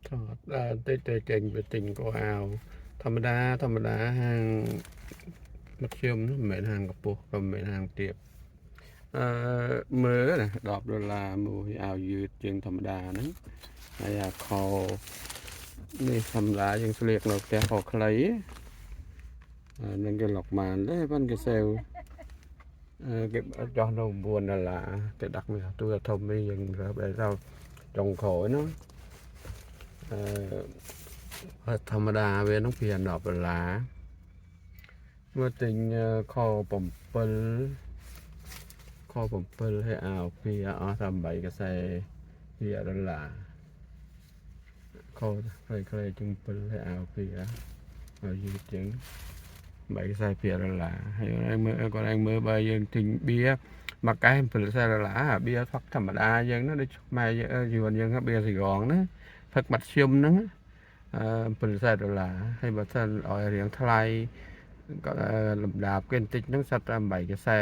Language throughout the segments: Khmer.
ថតដើរតិចទៅចេញទៅទិញកោអាវធម្មតាធម្មតាហាងមធ្យមនោះមិនមែនហាងកម្ពស់ក៏មិនមែនហាងទាបអឺមើលណា10ដុល្លារមួយអាវយឺតជាងធម្មតាហ្នឹងហើយអាខោនេះធម្មតាយើងស្លៀកនៅផ្ទះខោខ្លីអានឹងគេលុកបានទេប៉ុន្តែគេសេវអឺគេចោះនៅ9ដុល្លារគេដាក់មានទូរធំនេះយើងរើបែរទៅចុងក្រោយនោះអឺធម្មតាវានឹងពី10ដុល្លារមកទិញខ7ខ7ហើយអាវពីអស់តែ8កសែ2ដុល្លារខខ្លីៗជាង7ហើយអាវពីឲ្យយឺតជាង8កសែ2ដុល្លារហើយមើលគាត់ឯងមើលបើយើងទិញបៀមួយកែ7សែដុល្លារអាបៀផឹកធម្មតាយើងណាដូចខ្មែរយួនយើងបៀស៊ីរងណាផឹកបាត់ឈឹមហ្នឹងអឺ7សែដុល្លារហើយបើសិនឲ្យរៀងថ្លៃក៏លំដាប់គេបន្តិចហ្នឹងសិតតែ8កសែ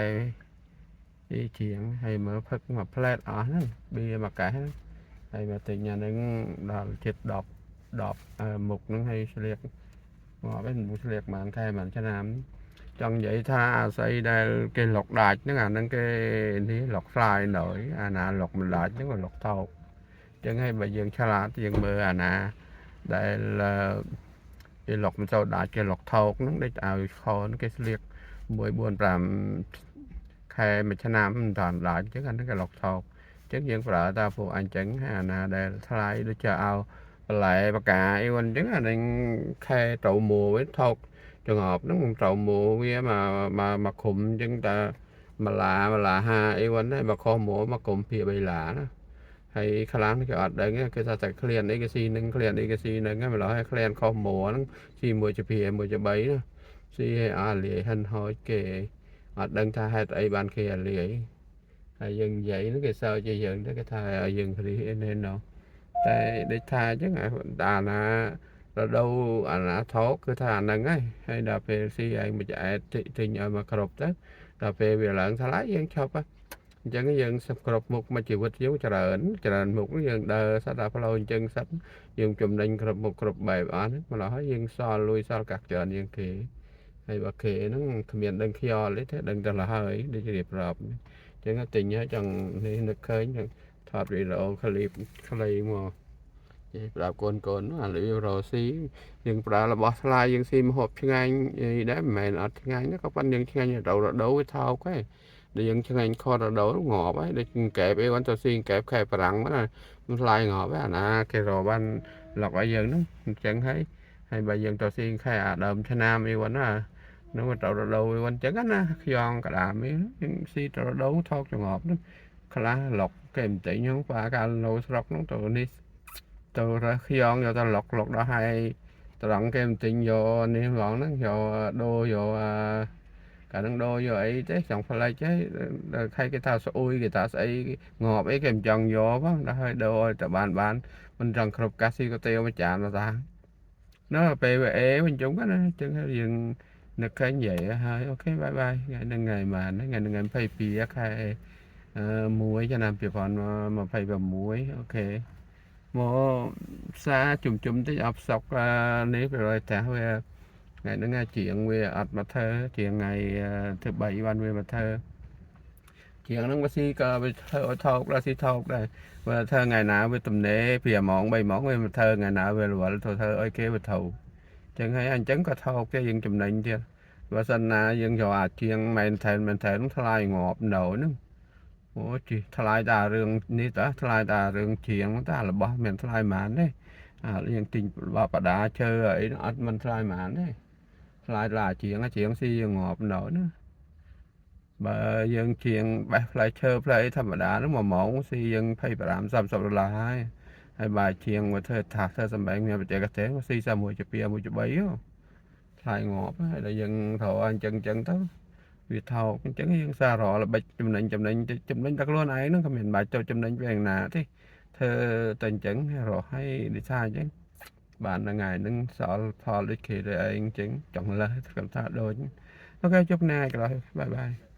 អីជាងហើយមើលផឹកមួយផ្លែតអស់ហ្នឹងបៀមួយកែហ្នឹងហើយមកទិញអាហ្នឹងដល់ជិត10 10មុខហ្នឹងហើយស្លៀកងាប់ឯងស្លៀកប្រហែលខែប្រហែលឆ្នាំចង់និយាយថាអាស្អីដែលគេលុកដាច់ហ្នឹងអាហ្នឹងគេនេះលុកថ្លៃណយអាណាលុកមិនដាច់ហ្នឹងក៏លុកថោកអញ្ចឹងហើយបើយើងឆ្លាតយើងមើលអាណាដែលគេលុកមិនសូវដាច់គេលុកថោកហ្នឹងដូចឲ្យខនគេស្លៀក1 4 5ខែមួយឆ្នាំមិនតាន់ដាច់អញ្ចឹងអាហ្នឹងគេលុកថោកអញ្ចឹងយើងប្រើតាពួកអញ្ចឹងអាណាដែលថ្លៃដូចជាឲ្យបន្លែបកាអីវិញអញ្ចឹងអាហ្នឹងខែត្រូវមួវិញថោកចង្អប់ហ្នឹងមិនត្រូវមួវាមកមកមកឃុំអញ្ចឹងតាមួយឡាមួយឡាហាអីវិញដែរបើខុសមួមកគុំពី3ឡាណាហើយខ្លាំងគេអត់ដឹងគេថាតែក្លៀនអីគេស៊ីនឹងក្លៀនអីគេស៊ីនឹងហ្នឹងម្ល៉េះហើយក្លៀនខុសមួហ្នឹងស៊ីមួយជាពីមួយជា3ណាស៊ីឲ្យអស់លាយហិនហោចគេអត់ដឹងថាហេតុអីបានគេអាលាយហើយយើងនិយាយហ្នឹងគេសើចជាយើងទៅគេថាឲ្យយើងគ្រីអីនេះណោះតែដូចថាអញ្ចឹងអាណារដូវអាណាថោកគឺថាអាហ្នឹងហើយហើយដល់ពេលស៊ីឯងមួយឆ្អែតទិញឲ្យមកគ្រប់ទៅដល់ពេលវាឡើងថ្លៃយើងឈប់អញ្ចឹងយើងសគ្រប់មុខមួយជីវិតយើងច្រើនច្រើនមុខយើងដើរសត្វដល់ផ្លូវអញ្ចឹងសត្វយើងចំណេញគ្រប់មុខគ្រប់បែបអស់ហ្នឹងម្ល៉េះហើយយើងសល់លុយសល់កាក់ច្រើនជាងគេហើយបើគេហ្នឹងគ្មានដឹងខ្យល់ទេដឹងតែលហើយដូចរៀបរាប់អញ្ចឹងទិញហើយចង់នេះនឹកឃើញថតវីដេអូឃ្លីបខ្លីមកចេះប្រាប់កូនកូនអាលីរ៉ូស៊ីយើងប្រើរបស់ថ្លៃយើងស៊ីម្ហូបឆ្ងាញ់អីដែរមិនមែនអត់ឆ្ងាញ់ទេក៏ប៉ុន្តែយើងឆ្ងាញ់រដូវរដូវវាថោកឯងដែលយើងឆ្ងាញ់ខតរដូវងាប់ហើយដូចកែបអីបានទៅស៊ីកែបខែប្រាំងណាថ្លៃងាប់ហើយអាណាគេរកបានលុកឲ្យយើងហ្នឹងអញ្ចឹងហើយហើយបើយើងទៅស៊ីខែអាដើមឆ្នាំអីវិញណានោះទៅរដូវអីវិញអញ្ចឹងណាខ្យងក្តាមអីយើងស៊ីទៅរដូវថោកចងប់ហ្នឹងខ្លះលុកគេមិនទិញហ្នឹងប៉ាកាលនៅស្រុកហ្នឹងទៅនេះទៅរើសខ្យងយកទៅលុកលុកដល់ហើយត្រង់គេមិនទិញយកនេះហ្មងហ្នឹងយកដូរយកកាលហ្នឹងដូរយកអីទេចង់ផ្លេចទេដល់ខែគេថាស្អុយគេថាស្អីងាប់អីគេមិនចង់យកផងដល់ហើយដូរឲ្យតែបានបានមិនចង់គ្រប់កាស៊ីក៏ទេមួយចានមកតានោះពេលវាអេវិញជុំណាអញ្ចឹងយើងនឹកឃើញនិយាយហើយ OK bye bye ថ្ងៃហ្នឹងថ្ងៃបានថ្ងៃហ្នឹងថ្ងៃ22ខែ1ឆ្នាំ2026 OK មកផ្សារជុំជុំតិចអបសុកនេះប្រយតាវាថ្ងៃហ្នឹងជាងវាអត់មកធ្វើជាងថ្ងៃធ្វើ3បានវាមកធ្វើជាងហ្នឹងវាស៊ីក៏វាធ្វើឲ្យថោកដែរស៊ីថោកដែរបើធ្វើថ្ងៃណាវាទំនេរ2ម៉ោង3ម៉ោងវាមកធ្វើថ្ងៃណាវារវល់ទៅធ្វើឲ្យគេវាធូរចឹងហើយអញ្ចឹងក៏ថោកទេយើងចំណេញទៀតបើសិនណាយើងយកអាជាងមែនថែនមែនថែនថ្លៃងាប់នៅហ្នឹងអូជីថ្លៃតែរឿងនេះតាថ្លៃតែរឿងជាងតារបស់មានថ្លៃប៉ុន្មានទេអាយើងទិញរបស់បដាឈើអីអត់មិនថ្លៃប៉ុន្មានទេថ្លៃតែជាងជាងស៊ីយើងងាប់នៅណាបើយើងជាងបេះផ្លែឈើផ្លែអីធម្មតាហ្នឹង1ម៉ោងស៊ីយើង25 30ដុល្លារហើយហើយបើជាងមកធ្វើថាធ្វើសម្បែងមានបច្ចេកទេសស៊ី31ជា2 1ជា3ថ្លៃងាប់ហើយដល់យើងត្រូវអញ្ចឹងអញ្ចឹងទៅវាថោកអញ្ចឹងយើងសាររល្បិចចំណេញចំណេញចំណេញតែខ្លួនឯងហ្នឹងក៏មិនបាច់ទៅចំណេញពីណាទេធ្វើតែអញ្ចឹងរស់ឲ្យដូចថាអញ្ចឹងបានថ្ងៃហ្នឹងសល់ផលដូចគេទៅឯងអញ្ចឹងចង់លើសខ្ញុំថាដូច OK ជប់ណាក្រោយ bye bye.